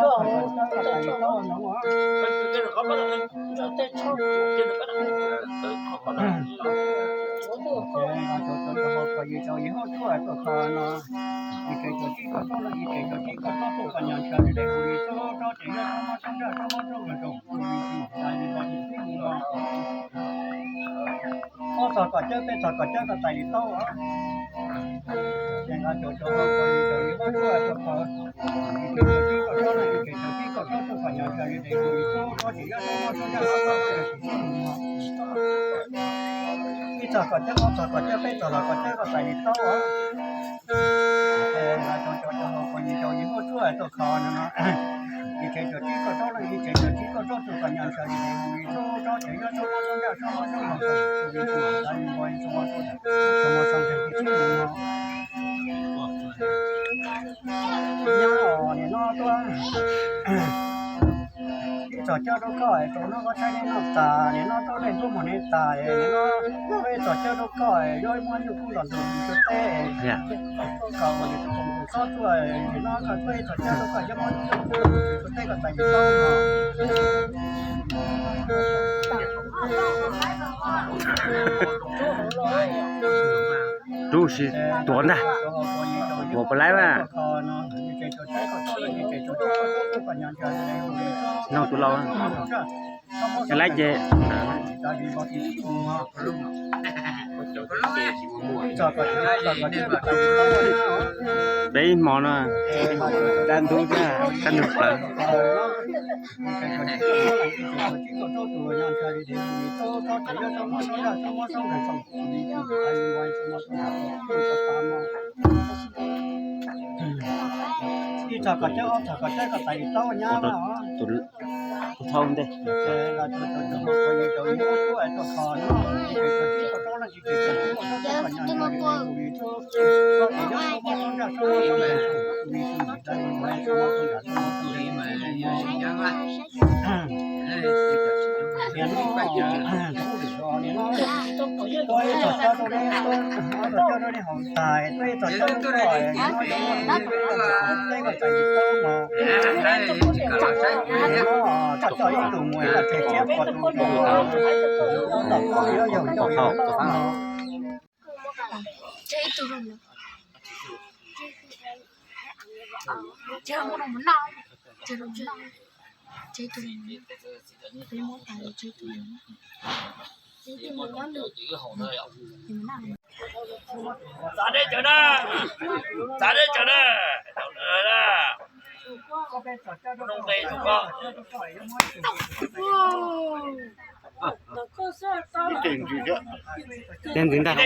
Ob txog kom cawb, peb txog kom cawb, koj txais li tau. Ib txog kom cawb, ob txog kom cawb, peb txog kom cawb, koj txais li tau. Nim no tuaj, ib txog cawb rau koj es rau no koj tshaib nej noj tas, nim no rau nej ntxuav muag nej tas, nim no peb txog cawb rau koj es yuav muab nyuj kub los ntug rau teb. Koj ua li tus koom tus xob tuaj, nim no koj tuaj ib txog cawb rau koj yuav muab nyuj kub los ntug rau teb, koj txais li tau no. Rub si tuav ntag, tuav puas laib mas. Noj tus lauj, laib ces peb ib hmo no, dab ntub thiab dab ntug plawv. Ib txog kom cawb, ob txog kom cawb, koj txais li tau nyab. Tus thau ntej. Txav deb cawv na, txav deb cawv na. Ua ntxiv ntag.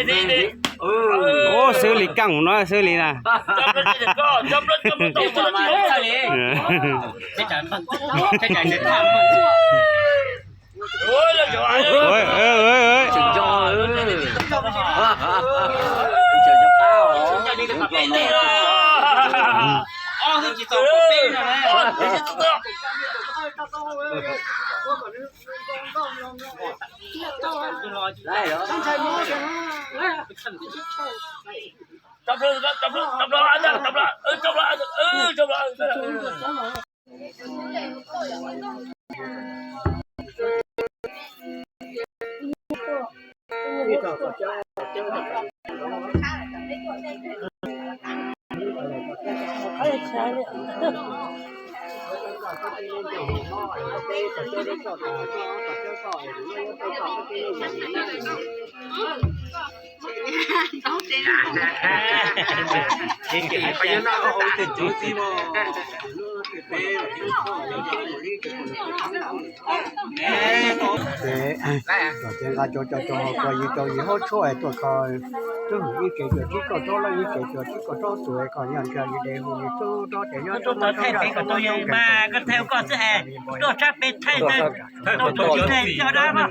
Ua xwb li, kaj mus no xwb li na. Ces kom ces nqa cov cov cov hauv kua yig rau yig huab tshuaj tuaj kho, tub hwm ib tsev cuam tsib kauj tsob leej ib tsev cuam tsib kauj tsob tus kho nyob ntsia yig dev hu yig tub rog ces nyob tub tod thaij pem kom tus yawg mas koj thaij koj xwb es tuaj tshab pem thaij ntawd, thaij tus tsis thaij coj dab mas.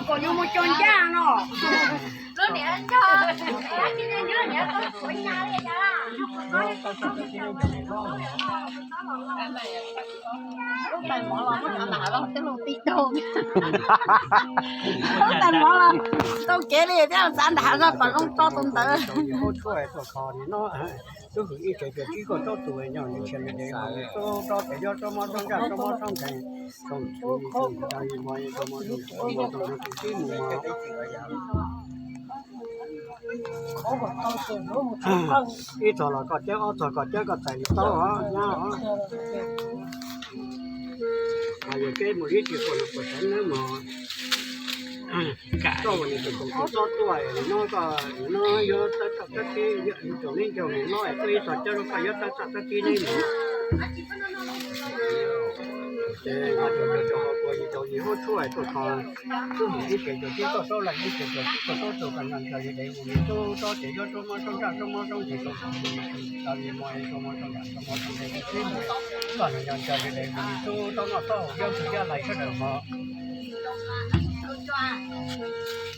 Kom yuav mus cog ncaj no. Lub tais mov los tau kev li thiab, txav nram zog kom zoo tso tus ntawd. Huab tshuaj tuaj kho nim no, tub hwm ib tsev cuam tsib kauj tsob tus nyob ntsia yig dev hu yig tub rog ces nyob tsob mob tsob ntsaj tsob mob tsob ntxhais, tsob ntxhais tsob mob tsob ntxhais tsob mob tsob ntxhais tub tsis mus no. Ib txog los koj cawb, ob txog koj cawb koj txais li taub os, nyab os. Yog peb mus ib tsis pom los puas xav nawb mog. Koj ua niam tus koom tus txob tuaj, nim no koj nim no yuav tab txoj tab tib, yog tus neeb ncaug nim no es tuaj ib txog cawb rau koj yuav tab txoj tab tib neb mog. Ces no cov cov cov hauv kua yig rau yig huab tshuaj tuaj kho, tub hwm ib tsev cuam tsib kauj tsob leej ib tsev cuam tsib kauj tsob tus kho nyob ntsia yig dev hu yig tub rog ces nyob tsob mob tsob ntsaj tsob mob tsob ntxhais tsob ntxhais tsob mob tsob ntxhais tsob mob tsob ntxhais tub tsis mus no. Koj nyob ntsia yig dev hu yig tub rog noj txob hauv yaj txwv yaj lais sawv daws mog.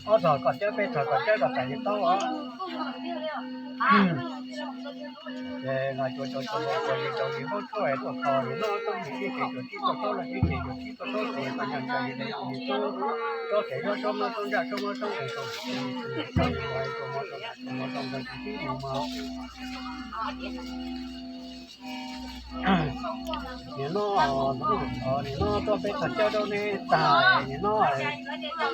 Ob txog koj cawb, peb txog koj cawb koj txais li taub os. Ces no cov cov cov hauv kua yig rau yig huab tshuaj tuaj kho nim no tub hwm ib tsev cuam tsib kauj tsob leej ib tsev cuam tsib kauj tsob tus kho nyob ntsia yig dev hu yig tub rog ces nyob tsob mob tsob ntsaj tsob mob tsob ntxhais tsob ntxhais tsob mob tsob ntxhais tsob mob tsob ntxhais tub tsis mus mog. Nim no, nim no tuaj peb txog cawb rau neb tag, nim no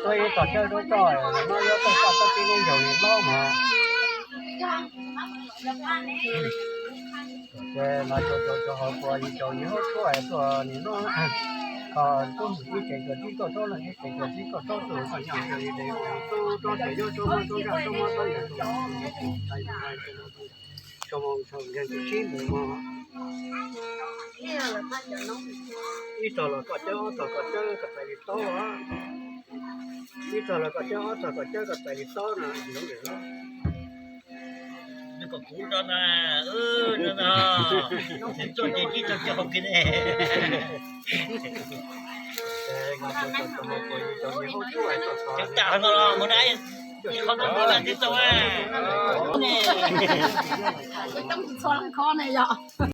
tuaj ib txog cawb rau koj, nim no yuav tab txoj tab tib neb ncaug nim no mog. Ces no cov cov cov hauv kua yig rau yig huab tshuaj tuaj nim no, koj tub hwm ib tsev cuam tsib kauj tsob leej ib tsev cuam tsib kauj tsob tus kho nyob ntsia yig dev hu yig tub rog ces nyob tsob mob tsob ntsaj tsob mob tsob ntxhais tsob mob tsob ntxhais tsob mob tsob ntxhais tub tsis mus mog. Ib txog los koj cawb, ob txog koj cawb koj txais li taub os. Ib txog los koj cawb, ob txog koj cawb koj txais li taub no. Nws kom kuv rau na, no no, txuj ces tib tau cog kiag ne. Ceev tam no los mus na, ib qho ntawm no na tib tau ne. Txhua leej kho ne yog.